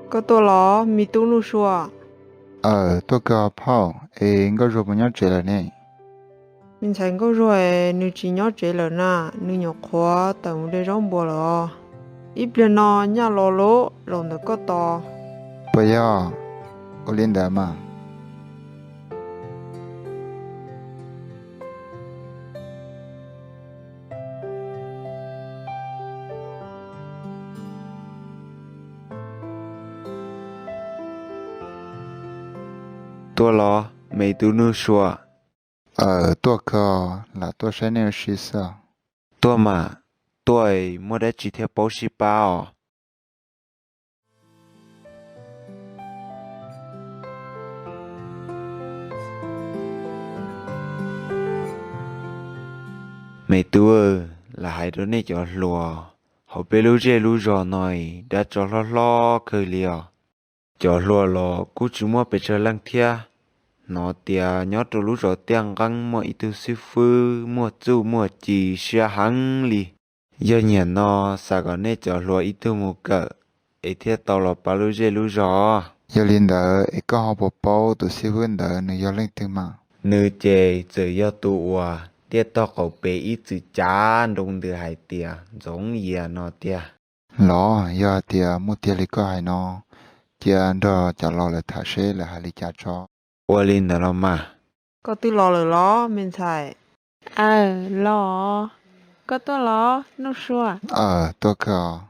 Koj tuaj los me tub Nuj Sua? Aw, tuaj kawg phauj, es Nkauj Zuag puas nyob tsev lawm ne? Me ntxhais Nkauj Zuag es nws tsis nyob tsev lawm na, nws nyuam qhuav tawm mus de zaub npua lawm os. Ib pliag no nyaj los lawm, zaum ntawd koj tos. Puas yog? Ua li ntawd mas. Tuaj los me tub Nuj Sua? Aw, tuaj kawg, lam tuaj saib nej ua si xwb. Tuaj mas, tuaj muaj dab tsi thiaj paub sib pab os. Me tub, lam hais rau nej cov hluas, hauv peb lub zej lub zos no dab tsov hlob hlob kawg li os. Cov hluas los kuj tsis muaj pes tsawg leej thiab. Hnov tias nyob rau lub zos Tiaj Nqeeb muaj ib tug xib fwb muaj txuj muaj ci siab heev li. Yog nyiam no, xav kom nej cov hluas ib tug mus kawm, es thiaj tau los pab lub zej lub zos. Yog li ntawd es koj ho puas paub tus xib fwb ntawd nws yog leej twg mas? Nws ces txawm yog tus uas ntiaj tog qaum pem ib txwm cav nroo ntws hais tias Ntxoov Yias no tiag. Los yog hais tias muaj tiag li koj hais no, cia nrog cov laus lawv tham seb lawv hais li cas tso. Ua li ntawd los mas. Koj twb los lawm los me ntxhais? Aw, los. Koj tuaj los Nuj Sua? Aw, tuaj kawg os.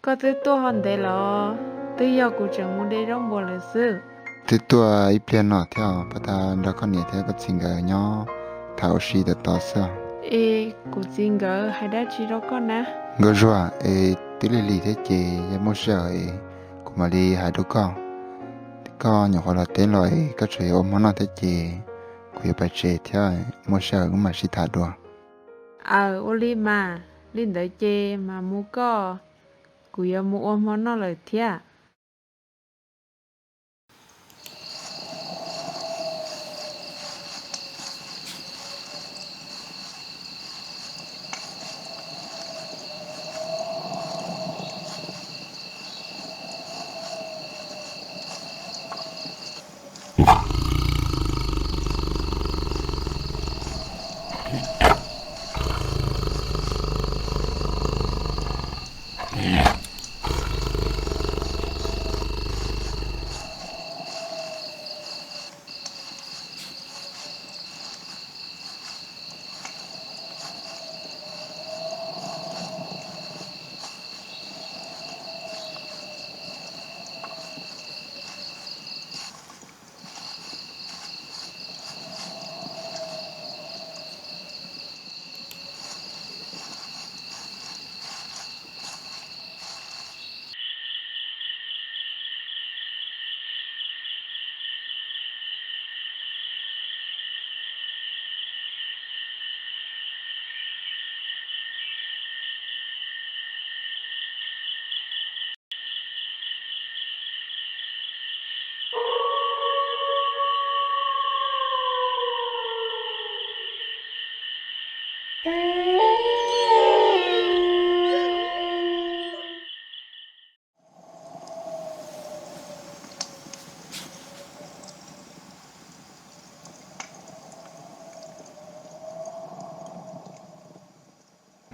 Koj twb tuaj ho ntev los? Twb yog kuv tseem mus de zaub npua lawm xwb. Twb tuaj ib pliag no thiab, pab tas nrog koj niam thiab koj txiv nkawd nyob tham ua si tom tod xwb. Es kuv txiv nkawd hais dab tsi rau koj na? Nkauj Zuag, es twb lig lig thiab ces yog muaj sij hawm es kuv mam li hais rau koj. Koj nyuam qhuav los teb los es koj tseem yuav ua hmo noj thiab ces kuv yuav pais tsev thiab, muaj sij hawm wb mam sib tham dua. Aw, ua li mas, li ntawd ces mam mus koj, kuv yuav mus ua hmo noj lawm thiab.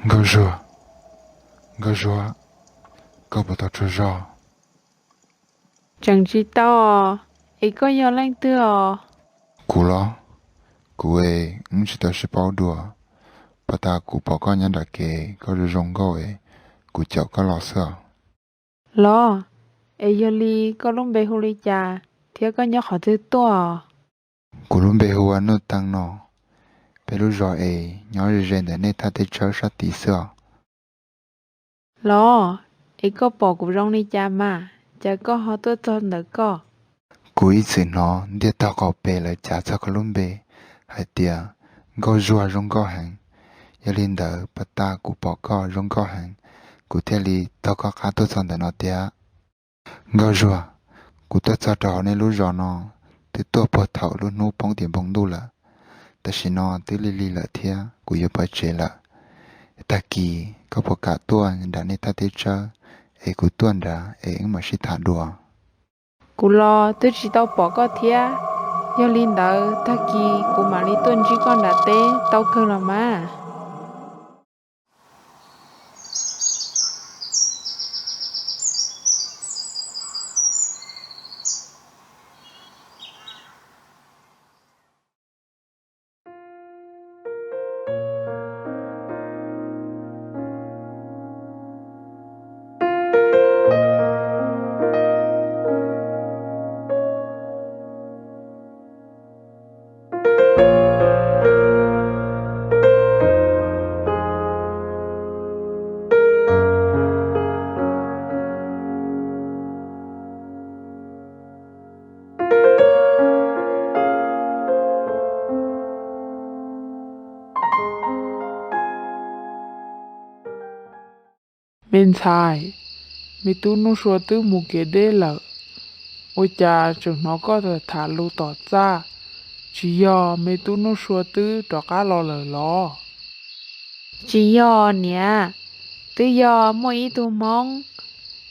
Nkauj Zuag, Nkauj Zuag, koj puas tau tsaug zog? Tseem tsis tau os, es koj yog leej twg os? Kuv los? Kuv es wb tsis tau sib paub dua, pab tas kuv pom koj nyob nram kev koj zoo zoo nkauj es kuv caum koj los xwb os. Los, es yog li koj lub npe hu li cas thiab koj nyob qhov twg tuaj? Kuv lub npe hu ua Nuj Teej no, peb lub zos es nyob ze ze ntawm nej thaj teb tsawb sab tid xwb os. Los, es koj pom kuv zoo li cas mas, cas koj ho tuaj txog ntawm koj? Kuv ib txwm hnov ntiaj tog qaum pem lawv cav txog koj lub npe hais tias Nkauj Zuag zoo nkauj heev. Yog li ntawd pas tas kuv pom koj zoo nkauj heev, kuv thiaj li taug koj qab tuaj txog ntawm no tiag. Nkauj Zuag, kuv tuaj txog rau hauv nej lub zos no twb tuaj puag thaum lub hnub poob tiav npoo ntuj lawm. Tam sim no twb lig lig lawm thiab kuv yuav pov tsev lawm. Tag kis koj puas kam tuaj nram nej thaj teb tsawb es kuv tuaj nrad es wb mam sib tham dua? Kuv los twb tsis tau pom koj thiab, yog li ntawd tag kis kuv mam li tuaj ntsib koj nram teb tau kawg los mas. Me ntxhais, me tub Nuj Sua twb mus kev deb lawm, ua cas tseem hnov koj tham lus tom txaj? Tsis yog me tub Nuj Sua twb rov qab los lawm los? Tsis yog niam, twb yog muaj ib tug Hmoob,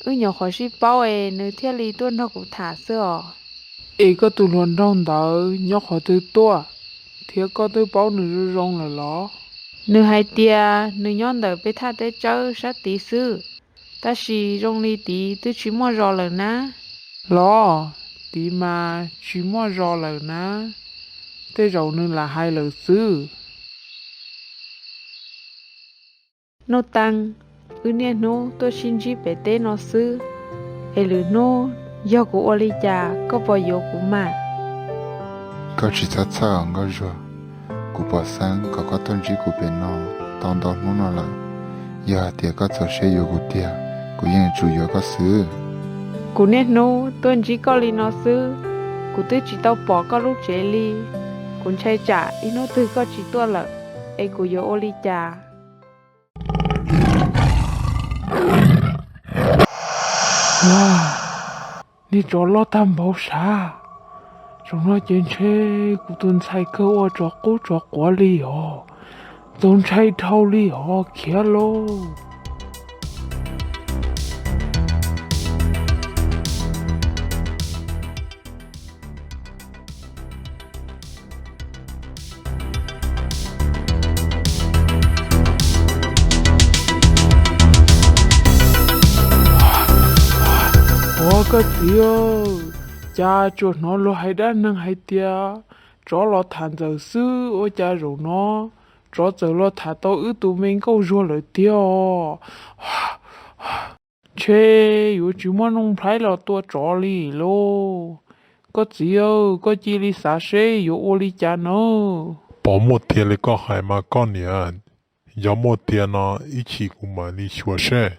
wb nyuam qhuav sib paub es nws thiaj li tuaj nrog kuv tham xwb os. Es koj tus hluas nraug ntawd nyob qhov twg tuaj, thiab koj twb paub nws zoo zoo lawm los? Nws hais tias nws nyob ntawm peb thaj teb tsawb sab tid xwb, tab sis zoo li tid twb tsis muaj zos lawm na. Los, tid mas tsis muaj zos lawm na, tej zaum nws lam hais lawm xwb. Nuj Teej, wb niaj hnub tuaj sib ntsib pem teb no xwb, es lwm hnub yog kuv ua li cas koj puas yuav kuv mas? Koj tsis txhob txhawj Nkauj Zuag, kuv pom xeeb kom koj tuaj ntsib kuv pem no tau ntau hnub no lawm. Yog hais tias koj txaus siab yuav kuv tiag, kuv yeej yuav tsum yuav koj xwb. Kuv niaj hnub tuaj ntsib koj li no xwb, kuv twb tsis tau pom koj lub tsev li. Kuv ntshai tsam ib hnub twg koj tsis tuaj lawm, es kuv yuav ua li cas? Ua, niag tsov loj tag npaum sav, zaum no ces ntshe kuv tus ntxhais kawg ua tsov qub tsov quav li os, txaus ntshai dhau li os, khiav lauj. Ua koj txiv, cas tsuas hnov luag hais dab neeg hais tias tsov los tham ntxawm xwb, ua cas zaum no tsov txawm los tham tau wb tus me Nkauj Zuag lawm tiag. Ntshe yuav tsis muaj nuj nplhaib los tua tsov li lauj. Koj txiv, koj cia li xav seb yuav ua li cas nawb. Pom muaj tiag li koj hais mas koj niam, yog muaj tiag no ib chim kuv mam li xyuas seb.